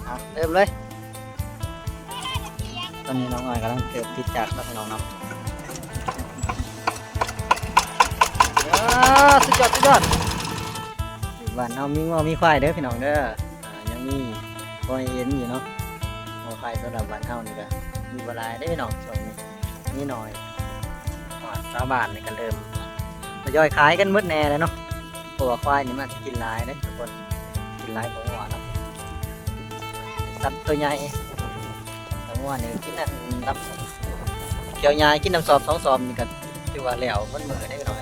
ເອົາ ເລີ່ມເລີຍ. ຕອນນີ້ນ້ອງອ້ອຍກຳລັງເຕີບຕິດຈັກເນາະ ພີ່ນ້ອງເນາະ. ອາ ສຸດຍອດ ສຸດຍອດ. ບ້ານເຮົາມີງົວມີຄວາຍເດີພີ່ນ້ອງເດີ. ອາ ຍັງມີພໍເຫັນຢູ່ເນາະ. ງົວຄວາຍສຳລັບບ້ານເຮົານີ້ກະມີບໍ່ຫຼາຍເດ້ພີ່ນ້ອງ ຊ່ວງນີ້ມີໜ້ອຍ. ອາ ຊາວບ້ານນີ້ກະເລີ່ມທະຍອຍຂາຍກັນໝົດແດ່ແລ້ວເນາະ ເພາະວ່າຄວາຍນີ້ມັນກິນຫຼາຍເດ້ທຸກຄົນ ກິນຫຼາຍກວ່າງົວເນາະ. ສັດໂຕໃຫຍ່ ແຕ່ງົວນີ້ກິນອັນ ນ້ຳ ຂຽວຫຍ້າກິນນ້ຳສອບສອງສອບນີ້ກະຖືວ່າແລ້ວໝົດມື້ເດ້ພີ່ນ້ອງ.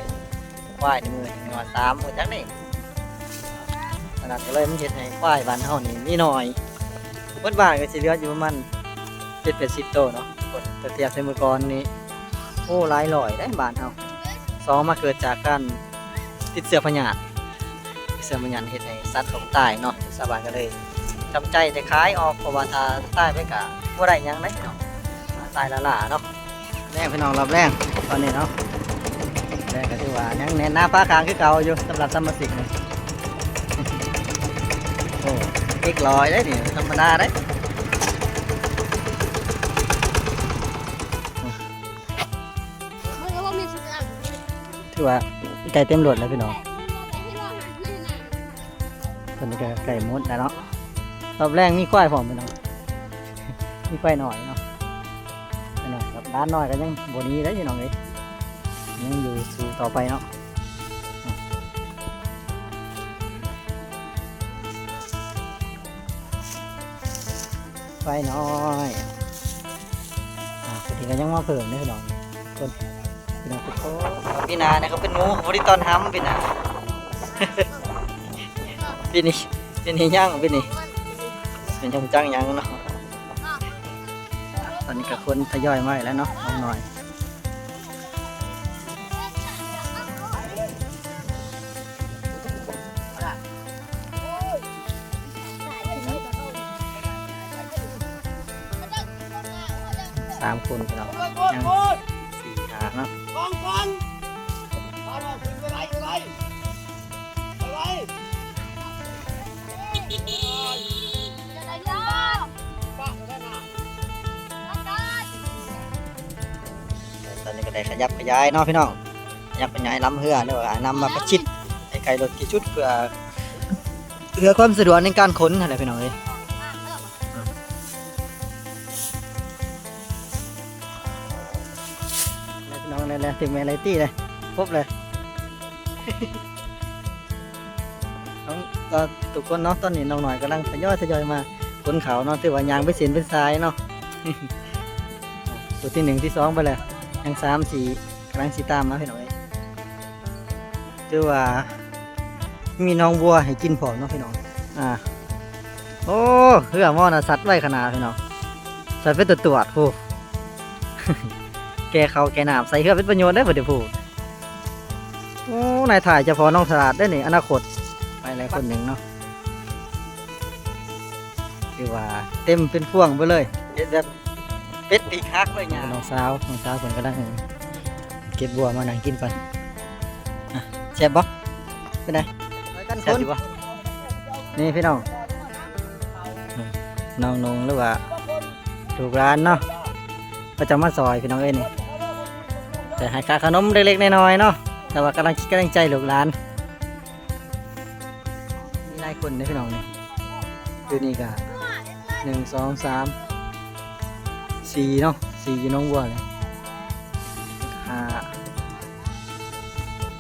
ຄວາຍນີ້ມື້ໜຶ່ງວ່າສາມ ບໍ່ຈັກເດ້. ອັນນັ້ນກະເລີຍມັນເຮັດໃຫ້ຄວາຍບ້ານເຮົານີ້ມີໜ້ອຍ ໝົດບ້ານກະຊິເຫຼືອຢູ່ປະມານເຈັດແປດສິບໂຕເນາະ ຄົນ ຖ້າທຽບໃສ່ມື້ກ່ອນນີ້ ໂອ້ ຫຼາຍຮ້ອຍເດ້ບ້ານເຮົາ. ສອງມາເກີດຈາກການຕິດເຊື້ອພະຍາດ ເຊື້ອພະຍາດເຮັດໃຫ້ສັດເຂົາຕາຍເນາະ. ຊາວບ້ານກະເລີຍຈຳໃຈແຕ່ຂາຍອອກ ເພາະວ່າຖ້າຕາຍໄປກະບໍ່ໄດ້ຫຍັງເດ້ພີ່ນ້ອງ ຕາຍລ້າໆເນາະ. ແລງພີ່ນ້ອງ ລອບແລງຕອນນີ້ເນາະ ແລງກະຖືວ່າຍັງແໜ້ນໜາຝາຂ້າງຄືເກົ່າຢູ່ ສຳລັບສະມາຊິກນີ້. ໂອ້ ເອັກຮ້ອຍເດ້ນີ້ ທຳມະດາເດ້. ຖືວ່າໃກ້ເຕັມລົດແລ້ວພີ່ນ້ອງ ຕອນນີ້ກະໃກ້ໝົດແລ້ວເນາະ. ລອບແລງມີຄວາຍພ້ອມພີ່ນ້ອງ ມີຄວາຍໜ້ອຍເນາະ. ອັນນັ້ນກັບຫຼານນ້ອຍກະຍັງບໍ່ໜີເດ້ພີ່ນ້ອງເອີຍ ຍັງຢູ່ສູ້ຕໍ່ໄປເນາະ. ຄວາຍນ້ອຍ ອາ ຄົນນີ້ກະຍັງມາເພີ່ມເດ້ພີ່ນ້ອງ ຄົນ ພີ່ນ້ອງ ໂອ້ ປີໜ້ານີ້ກະເປັນໝູ ກະບໍ່ໄດ້ຕ້ອນຫຳປີໜ້າ. ປີນີ້ ປີນີ້ຍັງ ປີນີ້ຍັງບໍ່ຈັກຫຍັງເນາະ. ຕອນນີ້ກະຄົນທະຍອຍມາອີກແລ້ວເນາະ ນ້ອຍໆ. ສາມຄົນພີ່ນ້ອງ ຍັງສີ່ຫ້າເນາະ. ຕອນນີ້ກະໄດ້ຂະຫຍັບຂະຫຍາຍເນາະພີ່ນ້ອງ ຂະຫຍັບຂະຫຍາຍລຳເຮືອ ຫຼືວ່ານຳມາປະຊິດໃຫ້ໃກ້ລົດທີ່ສຸດ ເພື່ອ ເພື່ອຄວາມສະດວກໃນການຂົນຫັ້ນແຫຼະພີ່ນ້ອງເອີຍ. ແລ້ວພີ່ນ້ອງ ແລ້ວ ແລ້ວ ເຖິງແມ່ນໄລ່ຕີເລີຍ ຄົບເລີຍ ເນາະ ທຸກຄົນເນາະ. ຕອນນີ້ນ້ອງນ້ອຍກຳລັງທະຍອຍ ທະຍອຍມາຂົນເຂົ້າເນາະ ຖືວ່າຍ່າງເປັນເສັ້ນເປັນສາຍເນາະ. ຕົວທີໜຶ່ງ ທີສອງໄປແລ້ວ ຍັງສາມ ສີ່ ກຳລັງຊິຕາມມາພີ່ນ້ອງເອີຍ. ຖືວ່າມີໜອງບົວໃຫ້ກິນພ້ອມເນາະພີ່ນ້ອງ. ອາ ໂອ້ ເຮືອໝໍນະ ສັດໄວຂະໜາດພີ່ນ້ອງ ສັດເປັນຕົວຕວດພຸ້ນ ແກ່ເຂົ້າແກ່ນ້ຳໃສ່ເຮືອເປັນປະໂຫຍດເດ້ບັດນີ້ພຸ້ນ. ໂອ້ ນາຍທ້າຍເຈົ້າພໍ່ນ້ອງສະຫຼາດເດ້ນີ້ ອະນາຄົດໄປແລ້ວຄົນໜຶ່ງເນາະ. ຖືວ່າເຕັມເປັນພວງໄປເລີຍ ເຮັດແບບ ເປັດປີກຫັກເລີຍຫຍ້າ. ນ້ອງສາວ ນ້ອງສາວເພິ່ນກຳລັງເກັບບົວມານັ່ງກິນກ່ອນ. ອະ ແຊບບໍ່? ເປັນໃດ? ແຊບຢູ່ບໍ່? ນີ້ພີ່ນ້ອງ ນ້ອງນົງ ຫຼືວ່າລູກຫຼານເນາະ ເຂົາເຈົ້າມາຊ່ອຍພີ່ນ້ອງເອີຍນີ້ ແຕ່ໃຫ້ຄ່າຂະໜົມເລັກໆນ້ອຍໆເນາະ ແຕ່ວ່າກຳລັງຄິດກຳລັງໃຈລູກຫຼານ. ມີຫຼາຍຄົນເດ້ພີ່ນ້ອງນີ້ ຢູ່ນີ້ກະ ໜຶ່ງ ສອງ ສາມ ສີ່ເນາະ ສີ່ຢູ່ໜອງບົວນີ້ ຫ້າ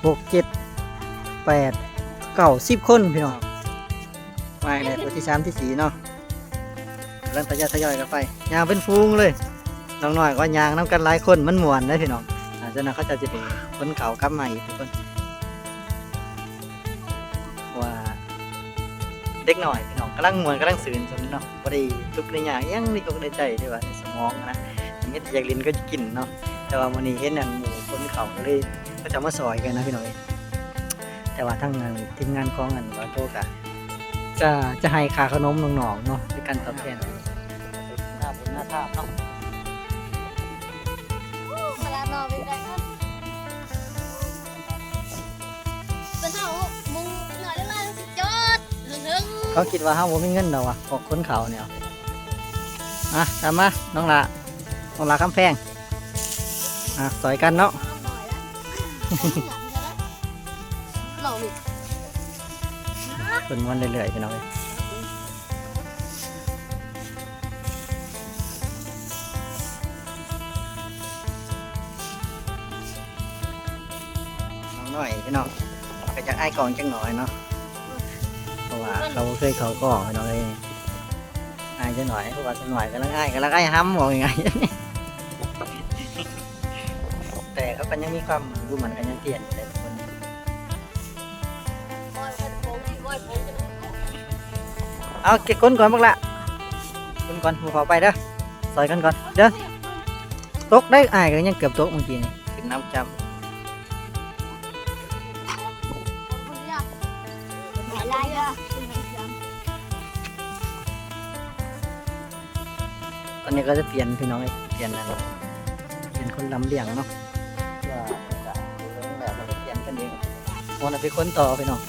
ຫົກ ເຈັດ ແປດ ເກົ້າ ສິບຄົນພີ່ນ້ອງ. ມາແລ້ວ ຕົວທີສາມ ທີສີ່ເນາະ ກຳລັງທະຍອຍ ທະຍອຍກັນໄປ ຍ່າງເປັນຝູງເລີຍ. ນ້ອງນ້ອຍກະຍ່າງນຳກັນຫຼາຍຄົນ ມັນມ່ວນເດ້ພີ່ນ້ອງ. ອາ ຈາກນັ້ນເຂົາເຈົ້າຈະໄດ້ຂົນເຂົ້າກັບມາອີກທຸກຄົນ ເພາະວ່າເດັກນ້ອຍພີ່ນ້ອງ ກຳລັງມ່ວນກຳລັງຊື່ນຊ່ວງນີ້ເນາະ ບໍ່ໄດ້ທຸກໄດ້ຍາກຫຍັງ ໃນອົກໃນໃຈ ຫຼືວ່າໃນສະໝອງນະ ມີແຕ່ຢາກຫຼິ້ນກັບຢາກກິນເນາະ. ແຕ່ວ່າມື້ນີ້ເຫັນອັນໝູ່ຂົນເຂົ້າ ກະເລີຍເຂົາເຈົ້າມາຊ່ອຍກັນນະພີ່ນ້ອງເອີຍ. ແຕ່ວ່າທາງອັນທີມງານຂອງອັນບາໂຕກະ ຈະ ຈະໃຫ້ຄ່າຂະໜົມນ້ອງໆເນາະ ເປັນການຕອບແທນໜ້າບຸນໜ້າທານເນາະ. ເວລານອນເປັນໄດເນາະ ເປັນເຮົາມຸງເຮືອໄດ້ຫຼາຍ ຈອດເຖິງ ເຂົາຄິດວ່າເຮົາບໍ່ມີເງິນດອກວ່າ ພວກຄົນເຂົານີ້. ມາ ຕາມມາ ນ້ອງຫຼ້າ ນ້ອງຫຼ້າຄຳແພງ. ອ່ະ ຊ່ອຍກັນເນາະ. ເພິ່ນມ່ວນເລື້ອຍໆ ພີ່ນ້ອງເອີຍ. ນ້ອງນ້ອຍພີ່ນ້ອງ ກໍຢາກອາຍກ້ອງຈັກໜ້ອຍເນາະ ເພາະວ່າເຂົາບໍ່ເຄີຍເຂົ້າກ້ອງພີ່ນ້ອງເອີຍ. ອາຍຈັກໜ້ອຍ ເພາະວ່າສ່ວນຫຼາຍກຳລັງອາຍ ກຳລັງອາຍຮຳ ເວົ້າງ່າຍໆ. ແຕ່ເຂົາກໍຍັງມີຄວາມ ດູມັນກໍຍັງປ່ຽນຢູ່ເດ້ທຸກຄົນ. ເອົາ ເກັບຄົນກ່ອນບັກຫຼ້າ ຄົນກ່ອນ ບໍ່ເຂົ້າໄປເດີ ຊ່ອຍກັນກ່ອນເດີ. ຕົກໄດ້ ອ້າຍກໍຍັງເກືອບຕົກເມື່ອກີ້ນີ້ ຂຶ້ນນ້ຳຈຳ. ຕອນນີ້ກໍຈະປ່ຽນພີ່ນ້ອງເອີຍ ປ່ຽນອັນ ເປັນຄົນລຳລ້ຽງເນາະ ເພື່ອແລ້ວກໍປ່ຽນກັນເອງ ໂອ້ນະ ເປັນຄົນຕໍ່ພີ່ນ້ອງ.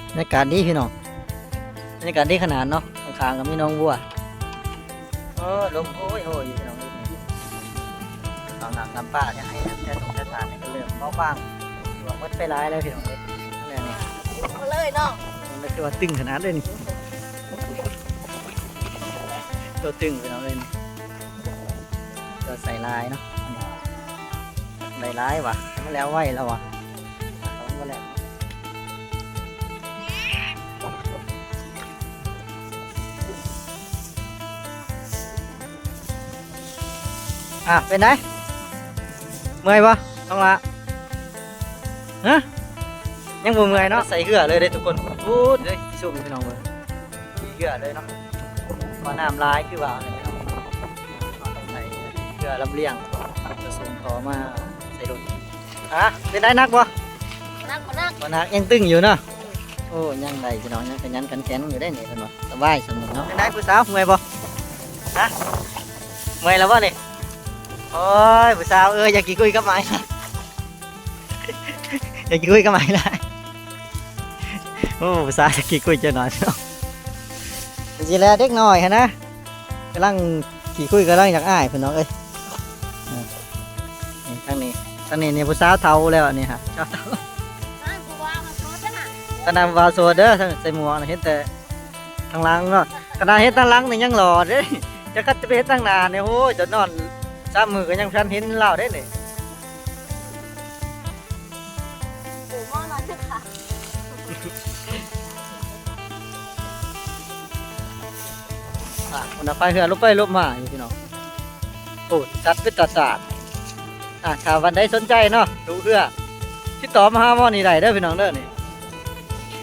ບັນຍາກາດດີພີ່ນ້ອງ ບັນຍາກາດດີຂະໜາດເນາະ. ຂ້າງໆກໍມີໜອງບົວ. ເອີ ລົມໂຫຍໆຢູ່ພີ່ນ້ອງເອີຍ. ເອົານ້ຳ ນ້ຳປາຈະໃຫ້ແຕ່ຕົງແຕ່ຖານນີ້ກໍເລີ່ມເບົາບາງ ຖືວ່າໝົດໄປຫຼາຍແລ້ວພີ່ນ້ອງເອີຍ. ແນວນີ້ ເອົາເລີຍເນາະ ມັນຄືວ່າຕຶງຂະໜາດເລີຍນີ້ ຕົວຕຶງພີ່ນ້ອງເອີຍ. ກໍໃສ່ຫຼາຍເນາະ ໄດ້ຫຼາຍຫວາ ມັນແລ້ວໄວແລ້ວຫວາ ມັນບໍ່ແລ້ວ. ອ່າ ເປັນໃດ ເມື່ອຍບໍ່ ນ້ອງຫຼ້າ? ຮະ ຍັງບໍ່ເມື່ອຍເນາະ. ໃສ່ເຮືອເລີຍເດ້ທຸກຄົນ. ໂອ້ ເດ້ ຊຸມພີ່ນ້ອງເບິ່ງ ເຮືອເລີຍເນາະ ເພາະນ້ຳຫຼາຍຄືວ່າແຫຼະພີ່ນ້ອງ. ເຮົາຕ້ອງໃສ່ເຮືອລຳລຽງ ຈະສົ່ງຕໍ່ມາໃສ່ລົດ. ອ່າ ເປັນໃດ ໜັກບໍ່? ໜັກ ບໍ່ໜັກ ບໍ່ໜັກ ຍັງຕຶງຢູ່ເນາະ. ໂອ້ ຍັງໄດ້ພີ່ນ້ອງ ຍັງຂະຫຍັນຂັນແຂງຢູ່ໄດ໋ນີ້ ເພິ່ນວ່າສະບາຍສ່ຳນີ້ເນາະ. ເປັນໃດຜູ້ສາວ ເມື່ອຍບໍ່? ຮະ ເມື່ອຍແລ້ວບໍ່ນີ້? ໂອ້ຍ ຜູ້ສາວເອີຍ ຢາກຂີ້ຄຸຍກັບໝາຍ ຢາກຂີ້ຄຸຍກັບໝາຍຫຼາຍ. ໂອ້ ຜູ້ສາວຢາກຂີ້ຄຸຍຈັກໜ້ອຍເນາະ. ຈັ່ງຊີ້ແຫຼະ ເດັກນ້ອຍຫັ້ນນະ ກຳລັງຂີ້ຄຸຍ ກຳລັງຢາກອາຍພີ່ນ້ອງເອີຍ. ນີ້ ທາງນີ້ ທາງນີ້ນີ້ຜູ້ສາວເຖົ້າແລ້ວນີ້ຮະ ສາວເຖົ້າ. ຕອນນັ້ນຜູ້ບ່າວໂສດເດີ ໃສ່ໝວກນະ ເຫັນແຕ່ທາງຫຼັງເນາະ. ຂະໜາດເຫັນທາງຫຼັງນີ້ຍັງຫຼໍ່ເດ້ ຈັກຄັນຈະໄປເຫັນທາງໜ້ານີ້ ໂອ້ຍ ຈະນອນສາມມື້ກໍຍັງບໍ່ທັນເຫັນລາວເດ້ນີ້. ອ່າ ພຸ້ນນະ ພາຍເຮືອລົບໄປລົບມາຢູ່ພີ່ນ້ອງ. ໂອ້ ສັດເປັນຕາສາດ. ອ່າ ຖ້າວັນໃດສົນໃຈເນາະ ໂຕເຮືອ ຕິດຕໍ່ມາຫາໝໍນີ້ໄດ້ເດີພີ່ນ້ອງເດີ ນີ້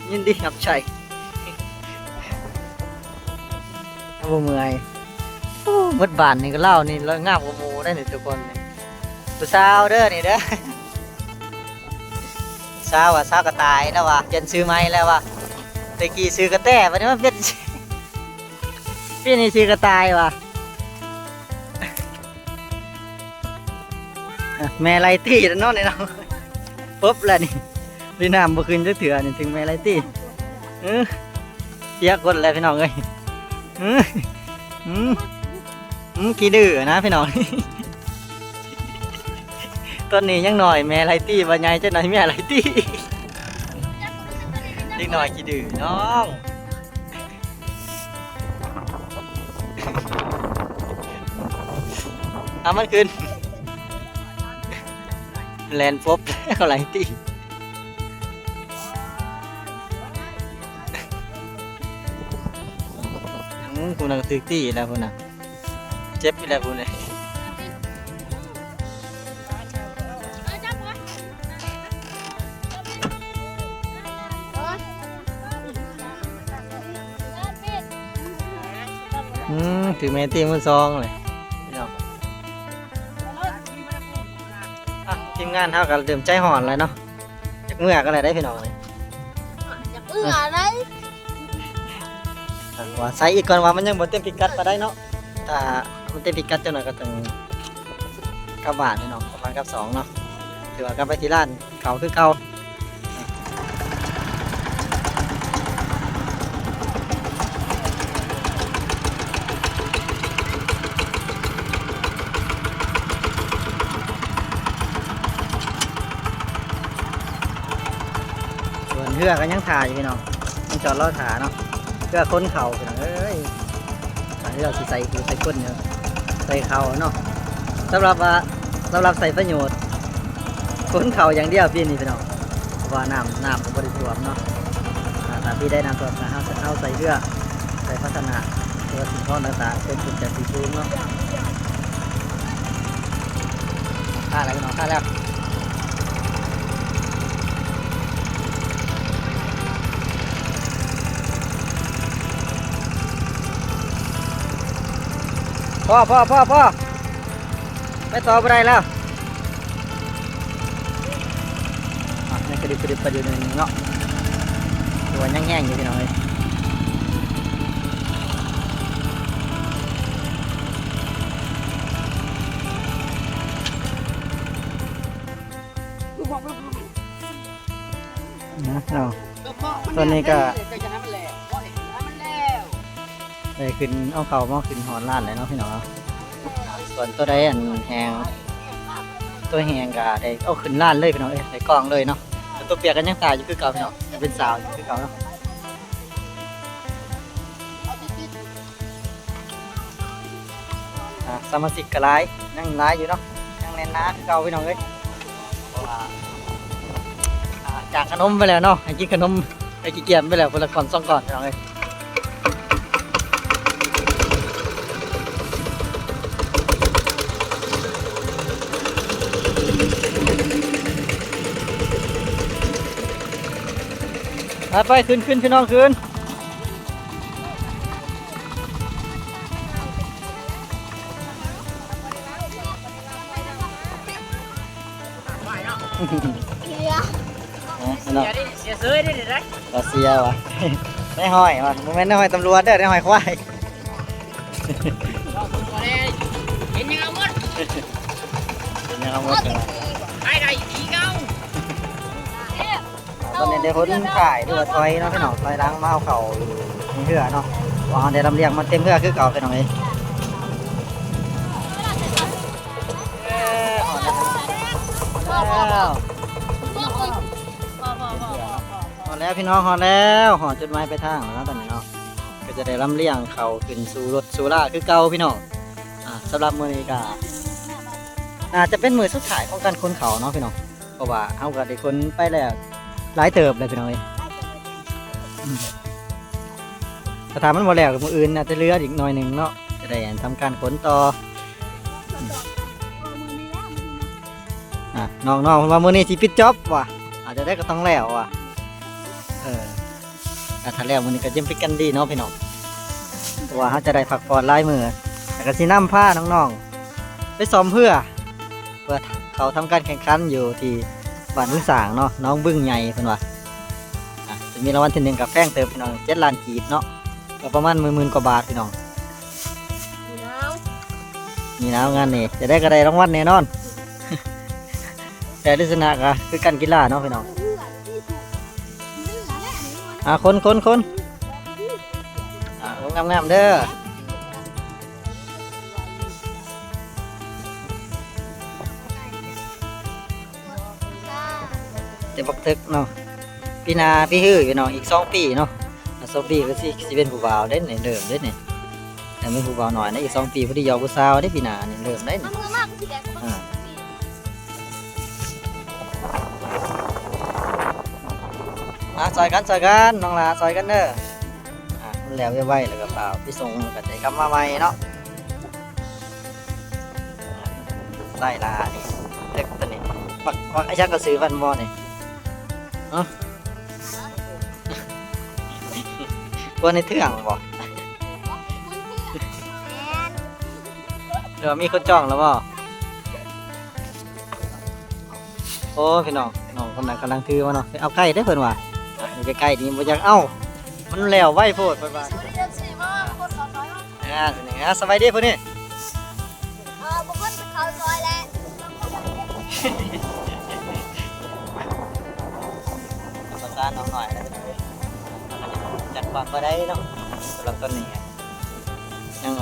ຍິນດີຮັບໃຊ້. ບໍ່ເມື່ອຍ. ໂອ້ ໝົດບ້ານນີ້ກໍລາວນີ້ງາມກວ່າໝູ່ໄດ໋ນີ້ທຸກຄົນ. ນີ້ ຜູ້ສາວເດີນີ້ເດີ ສາວວ່າ ສາວກະຕ່າຍແລ້ວວ່າ ປ່ຽນຊື່ໃໝ່ແລ້ວວ່າ. ແຕ່ກີ້ຊື່ກະແຕ ບັດນີ້ມາປ່ຽນ ປີນີ້ຊື່ກະຕ່າຍວ່າ. ອ່ະ ແມ່ໄລ່ຕີແລ້ວເນາະນີ້ເນາະ ປົບແລ້ວນີ້ ລີນ້ຳບໍ່ຂຶ້ນຈັກເທື່ອນີ້ ເຖິງແມ່ໄລ່ຕີ. ເອີ ເສຍຄົນແລ້ວພີ່ນ້ອງເອີຍ. ອື ອື ອື ຂີ້ດື້ນະພີ່ນ້ອງ. ຕອນນີ້ຍັງນ້ອຍ ແມ່ໄລ່ຕີ ວ່າໃຫຍ່ຈັກໜ້ອຍເມຍໄລ່ຕີ. ເດັກນ້ອຍຂີ້ດື້ນ້ອງ. ເອົາມັນຂຶ້ນ ແລ່ນປົບແລ້ວໄລ່ຕີ. ອື ຜູ້ນັ້ນກໍຖືກຕີອີກແລ້ວ ຜູ້ນັ້ນເຈັບອີກແລ້ວ ຜູ້ນີ້. ອືມ ຖືກແມ່ຕີມື້ສອງເລີຍພີ່ນ້ອງ. ອ່ະ ທີມງານເຮົາກໍເລີ່ມໃຈຮ້ອນແລ້ວເນາະ ຢາກເມືອກັນແລ້ວເດ້ພີ່ນ້ອງເອີຍ. ຢາກເມືອໄດ໋. ວ່າໃສ່ອີກກ່ອນ ວ່າມັນຍັງບໍ່ເຕັມພິກັດປານໃດເນາະ. ຖ້າມັນເຕັມພິກັດຈັກໜ້ອຍກໍຕ້ອງກັບບ້ານພີ່ນ້ອງ ປະມານກັບສອງເນາະ. ຖືວ່າກັບໄປທີ່ຮ້ານເກົ່າຄືເກົ່າ. ສ່ວນເຮືອກໍຍັງຖ້າຢູ່ພີ່ນ້ອງ ຍັງຈອດລໍຖ້າເນາະ ເພື່ອຂົນເຂົ້າພີ່ນ້ອງເອີຍ. ອັນນີ້ເຮົາຊິໃສ່ ໃສ່ຄົນເນາະ ໃສ່ເຂົ້າເນາະ. ສຳລັບວ່າ ສຳລັບໃຊ້ປະໂຫຍດຂົນເຂົ້າຢ່າງດຽວປີນີ້ພີ່ນ້ອງ ເພາະວ່ານ້ຳ ນ້ຳກໍບໍ່ໄດ້ຖ້ວມເນາະ. ອາ ຖ້າປີໃດນ້ຳຖ້ວມ ເຮົາ ເຮົາໃສ່ເຮືອ ໃສ່ພາຊະນະ ເພື່ອສິ່ງຂອງຕ່າງໆ ເປັນຂຶ້ນຈາກທີ່ສູງເນາະ. ຖ້າແລ້ວພີ່ນ້ອງ ຖ້າແລ້ວ. ພໍ ພໍ ພໍ ພໍ ໄປຕໍ່ບໍ່ໄດ້ແລ້ວ. ອ່ະ ຍັງກະດິບກະດິບໄປຢູ່ໜ້ອຍໜຶ່ງເນາະ ຖືວ່າຍັງແຮງຢູ່ພີ່ນ້ອງເອີຍ. ນະເນາະ ຕອນນີ້ກະ ໄດ້ຂຶ້ນເອົາເຂົ້າມາຂຶ້ນຮອດຮ້ານແລ້ວເນາະພີ່ນ້ອງເນາະ. ສ່ວນຕົວໃດອັນແຫ້ງ ຕົວແຫ້ງກະໄດ້ເອົາຂຶ້ນຮ້ານເລີຍພີ່ນ້ອງເອີຍ ໃສ່ກ່ອງເລີຍເນາະ. ສ່ວນຕົວປຽກກໍຍັງຖ້າຢູ່ຄືເກົ່າພີ່ນ້ອງ ຍັງເປັນສາວຢູ່ຄືເກົ່າເນາະ. ອ່າ ສະມາຊິກກໍຫຼາຍ ຍັງຫຼາຍຢູ່ເນາະ ຍັງແໜ້ນໜາຄືເກົ່າພີ່ນ້ອງເອີຍ. ເພາະວ່າ ອ່າ ຈາກຂະໜົມໄປແລ້ວເນາະ ໃຫ້ກິນຂະໜົມ ໃຫ້ຂີ້ກຽມໄປແລ້ວ ຄົນລະກ່ອນສອງກ່ອນພີ່ນ້ອງເອີຍ. ໄປໆ ຂຶ້ນໆ ພີ່ນ້ອງ ຂຶ້ນ. ເອີ ເນາະ ເສຍເສີຍເດ້ ເສຍເສີຍເດ້ ເດ ກໍເສຍວ່າ ນາຍຮ້ອຍວ່າ ບໍ່ແມ່ນນາຍຮ້ອຍຕຳຫຼວດເດີ ນາຍຮ້ອຍຄວາຍ. ເຫັນຫຍັງເອົາໝົດ ເຫັນຫຍັງເອົາໝົດ ຂາຍໄດ້ດີເກົ່າ. ອ່າ ຕອນນີ້ໄດ້ຂົນຖ່າຍ ຫຼືວ່າຖອຍເນາະພີ່ນ້ອງ ຖອຍຫຼັງມາເອົາເຂົ້າໃນເຮືອເນາະ ວ່າເຮົາໄດ້ລຳລຽງມາເຕັມເຮືອຄືເກົ່າພີ່ນ້ອງເອີຍ. ຮອດແລ້ວ ຮອດແລ້ວພີ່ນ້ອງ ຮອດແລ້ວ ຮອດຈຸດໝາຍປາຍທາງແລ້ວເນາະ ຕອນນີ້ເນາະ ກໍຈະໄດ້ລຳລຽງເຂົ້າຂຶ້ນສູ່ລົດສູ່ລາຄືເກົ່າພີ່ນ້ອງ. ອ່າ ສຳລັບມື້ນີ້ກໍໜ້າຈະເປັນມື້ສຸດທ້າຍຂອງການຂົນເຂົ້າເນາະພີ່ນ້ອງ. ເພາະວ່າເຮົາກໍໄດ້ຂົນໄປແລ້ວຫຼາຍເຕີບແລ້ວພີ່ນ້ອງເອີຍ. ອືມ ແຕ່ຖ້າມັນບໍ່ແລ້ວ ມື້ອື່ນອາດຈະເຫຼືອອີກໜ້ອຍໜຶ່ງເນາະ ຈະໄດ້ທຳການຂົນຕໍ່. ອືມ ອ່າ ນ້ອງໆ ເພິ່ນວ່າມື້ນີ້ຊິປິດຈອບວ່າ ອາດຈະໄດ້ກໍຕ້ອງແລ້ວວ່າ ເອີ. ອ່າ ຖ້າແລ້ວມື້ນີ້ກໍຈະເປັນກັນດີເນາະພີ່ນ້ອງ ເພາະວ່າເຮົາຈະໄດ້ພັກຜ່ອນຫຼາຍມື້ ແລ້ວກໍຊິນຳພານ້ອງໆໄປຊ້ອມເຮືອ ເພື່ອເຂົ້າທຳການແຂ່ງຂັນຢູ່ທີ່ບ້ານບຶງສ້າງເນາະ ໜອງບຶງໃຫຍ່ເພິ່ນວ່າ. ອ່າ ຈະມີລາງວັນທີໜຶ່ງກໍແພງເຕີບພີ່ນ້ອງ ເຈັດລ້ານກີບເນາະ ກໍປະມານໝື່ນ ໝື່ນກວ່າບາດພີ່ນ້ອງ. ມີໜາວ ມີໜາວງານນີ້ ຈະໄດ້ກໍໄດ້ລາງວັນແນ່ນອນ ແພ້ຫຼືຊະນະກໍຄືການກິລາເນາະພີ່ນ້ອງ. ອ່າ ຄົນ ຄົນ ຄົນ ອ່າ ລົງງາມໆເດີ ແຕ່ບັກເຖິກເນາະ ປີໜ້າປີຮືພີ່ນ້ອງ ອີກສອງປີເນາະ ອ່າ ສອງປີກໍຊິ ຊິເປັນຜູ້ບ່າວເດ້ນີ້ ເລີ່ມເດ້ນີ້ ແຕ່ມີຜູ້ບ່າວໜ້ອຍນະ ອີກສອງປີພໍດີຢອກຜູ້ສາວເດ້ ປີໜ້ານີ້ເລີ່ມໄດ້ນີ້. ອ່າ ອ່າ ຊ່ອຍກັນ ຊ່ອຍກັນ ນ້ອງຫຼ້າ ຊ່ອຍກັນເດີ. ອ່າ ມັນແລ້ວໄວໆ ແລ້ວກໍຟ້າວໄປສົ່ງ ແລ້ວກໍໄດ້ກັບມາໃໝ່ເນາະ. ໄລ່ລານີ້ ເລັກຕົວນີ້ ບັກ ບັກ ອາ ຈັກກໍຊື້ມັນບໍ່ນີ້ ຮະ? ບໍ່ໃນເທື່ອງບໍ່? ຫຼືວ່າມີຄົນຈອງແລ້ວບໍ່? ໂອ້ ພີ່ນ້ອງ ນ້ອງກຳລັງ ກຳລັງຖືມາເນາະ ໄປເອົາໄກ່ເດ້ ເພິ່ນວ່າ ອ່ະ ຢູ່ໃກ້ໆນີ້ບໍ່ຢາກເອົາ ມັນແລ້ວໄວໂພດ ເພິ່ນວ່າ. ອ່າ ນີ້ ອ່າ ສະບາຍດີຜູ້ນີ້ ເອີ ບໍ່ຄົນເຂົ້າຊອຍແລ້ວ ພາສານ້ອງນ້ອຍ ຈັດຄວາມບໍ່ໄດ້ເນາະ. ສຳລັບຕອນນີ້ ຍັງ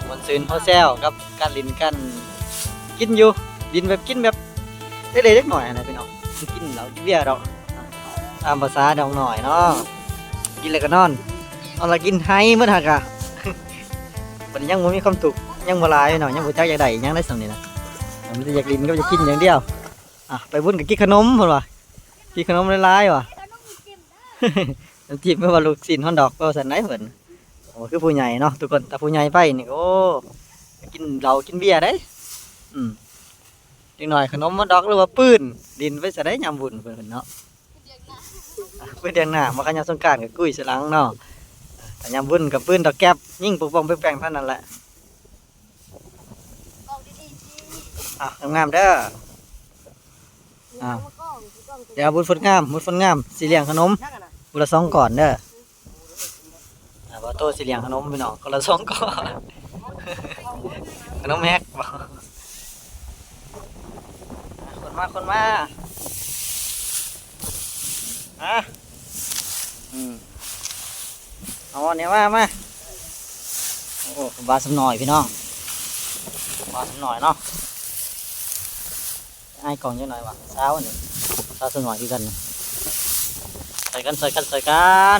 ມ່ວນຊື່ນຫົວແຊວກັບການຫຼິ້ນ ການກິນຢູ່ ຫຼິ້ນແບບ ກິນແບບເລັກໆນ້ອຍໆຫັ້ນນະພີ່ນ້ອງ ກິນເຫຼົ້າກິນເບຍດອກ ຕາມພາສານ້ອງນ້ອຍເນາະ ກິນແລ້ວກໍນອນ ນອນແລ້ວກິນ ໄຮເໝິດຫັ້ນກະ ບັດນີ້ຍັງບໍ່ມີຄວາມທຸກ ຍັງບໍ່ຫຼາຍເນາະ ຍັງບໍ່ຈັກຢາກໄດ້ອີ່ຫຍັງໄດ໋ສ່ຳນີ້ນະ ມີແຕ່ຢາກຫຼິ້ນກັບຢາກກິນຢ່າງດຽວ. ອ່ະ ໄປບຸນກໍກິນຂະໜົມເພິ່ນວ່າ ກິນຂະໜົມຫຼາຍໆວ່າ ນ້ຳຈິ້ມ ເພິ່ນວ່າລູກຊີ້ນຮອດດອກ ວ່າຊັ້ນໄດ໋ເພິ່ນ. ໂອ້ ຄືຜູ້ໃຫຍ່ເນາະທຸກຄົນ ຖ້າຜູ້ໃຫຍ່ໄປນີ້ ໂອ້ ກິນເຫຼົ້າກິນເບຍໄດ໋ ອືມ ເດັກນ້ອຍຂະໜົມຮອດດອກ ຫຼືວ່າປືນ ຫຼິ້ນໄປຊະໄດ໋ຍາມບຸນເພິ່ນເນາະ. ປືນທາງໜ້າ ມາຄັນຍາມສົງການກໍກຸ້ຍໃສ່ຫຼັງເນາະ ຖ້າຍາມບຸນກໍປືນດອກແກັບ ຍິງປົງປ່ອງແປ້ງໆເທົ່ານັ້ນແຫຼະ. ອ່ະ ງາມໆເດີ ອ່ະ ດຽວບຸນຟົດງາມ ບຸນຟົດງາມ ຊິລ້ຽງຂະໜົມ ຜູ້ລະສອງກ້ອນເດີ. ອ່າ ບ່າວໂຕ້ຊິລ້ຽງຂະໜົມພີ່ນ້ອງ ຄົນລະສອງກ້ອນ ຂະໜົມແຮັກບໍ? ອ່າ ຄົນມາ ຄົນມາ ຮະ ອືມ ເອົາອັນນີ້ມາ ມາ ໂອ້ ບ່າວສຳນ້ອຍພີ່ນ້ອງ ບ່າວສຳນ້ອຍເນາະ. ອ້າຍກ້ອງຈັກໜ້ອຍຫວາ ຊາວນີ້ ຊາວສ່ວນໜ້ອຍຄືກັນ ຊ່ອຍກັນ ຊ່ອຍກັນ ຊ່ອຍກັນ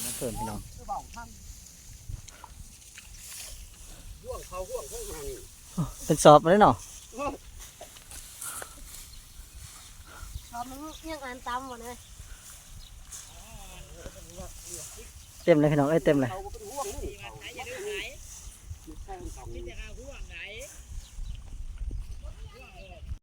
ມາເພີ່ມພີ່ນ້ອງ ເປັນສອບເລີຍເນາະ ສອບມັນຍັງອ່ານຕຳບໍ່ເລີຍ ເຕັມເລີຍພີ່ນ້ອງເອີຍ ເຕັມເລີຍ.